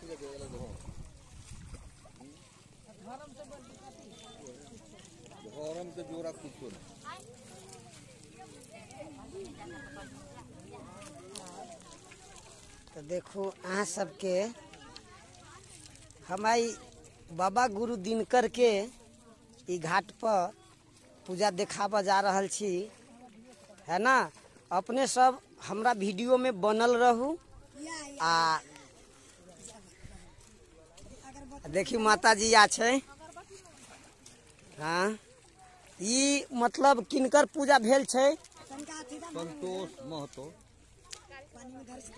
धर्म के जोड़ा कुछ नहीं। तो देखो अहाँ सबके हम आई बाबा गुरु दिनकर के ई घाट पर पूजा देखाबऽ जा रहल छी, है ना। अपने सब हमरा वीडियो में बनल रहू। आ देखी माता जी आ छै। हाँ, ई मतलब किनकर पूजा भेल छै? संतोष महतो।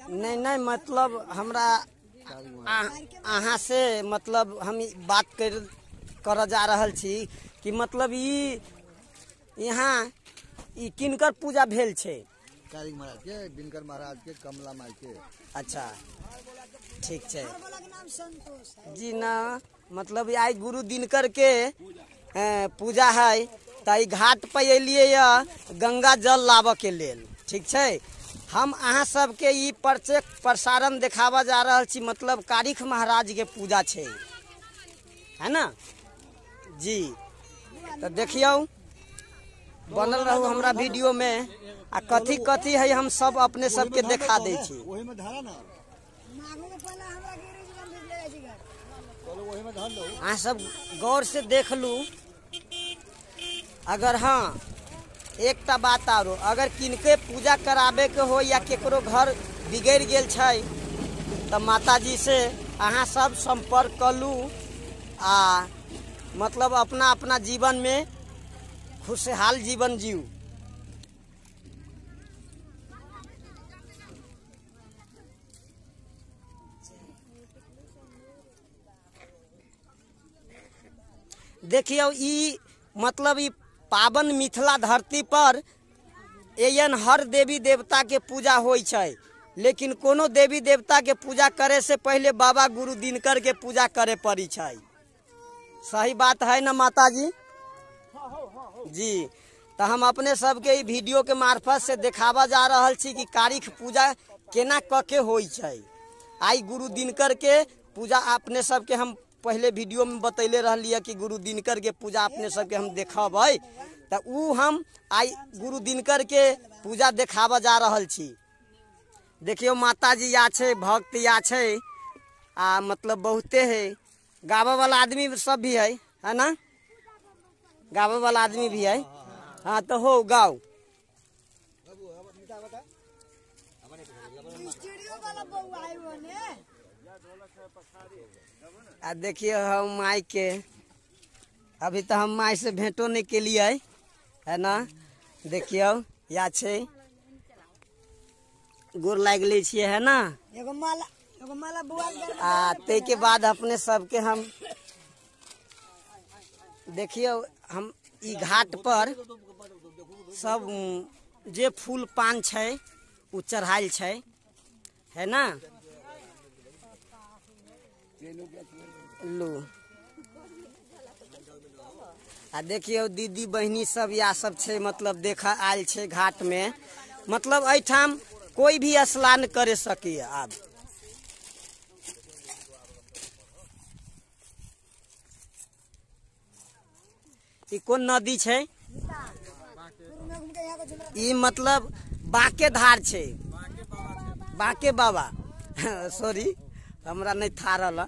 नहीं नहीं, मतलब हमरा अहाँ से मतलब हम बात कर जा रहल छी कि मतलब ई यहाँ ई किनकर पूजा भेल छै? कारिक महाराज के, दिनकर महाराज के, कमला माई के। अच्छा ठीक छै जी ना। मतलब आई गुरु दिनकर के पूजा है त ई घाट पर एलियै गंगा जल लाबऽ के लेल। ठीक छै, हम अहाँ सबके ई प्रत्यक्ष प्रसारण देखाबऽ जा रहल छी। मतलब कारिख महाराज के पूजा छै, है ना जी। तो देखियौ, बनल रहू हमरा वीडियो में। आ कथी कथी है हम सब अपने सबके देखा दै छी। अहाँ सब गौर से देख लू। अगर हाँ एकटा बात आरो, अगर किनके पूजा कराबे के हो या केकरो घर बिगड़ गेल छै तो माताजी से अहाँ सब संपर्क करू आ मतलब अपना अपना जीवन में खुशहाल जीवन जीव। देखियौ ई मतलब ई पावन मिथिला धरती पर एहन हर देवी देवता के पूजा होइ छै, लेकिन कोनो देवी देवता के पूजा करे से पहले बाबा गुरु दिनकर के पूजा करे पड़ी छै। सही बात है ना माताजी जी? तो हम अपने सबके ई वीडियो के मार्फत से देखाबा जा रहल छी कि कारिख पूजा केना क के होइ छै। आई गुरु दिनकर के पूजा अपने सबके हम पहले वीडियो में बतैले रहलियै कि गुरु दिनकर के पूजा अपने सबके हम देखबै, तो उ हम आई गुरु दिनकर के पूजा देखाबऽ जा रहल छी। देखियौ माताजी या छै, भक्त या छै, आ मतलब बहुते है, गाबऽ वाला आदमी सब भी है, है ना? गाबऽ वाला आदमी भी है। हाँ तो हो गाओ। आ देखिए हम माई के, अभी तो हम माई से भेंटो नहीं के लिए, है ना। देखियो या छै, गोर लागि लै छियै, है ना। आ तै के बाद अपने सबके हम देखियो हम ई घाट पर सब जे फूल पान छै उ चढ़ायल छै, है ना। लू आ देखियो दीदी बहिनी सब या सब छै, मतलब देख आयल छै घाट में। मतलब एहिठाम कोई भी स्नान करे सकी। आब ई कोन नदी छै? ई मतलब बांके धार छै, बांके बाबा। सॉरी हमरा नहीं था रहल।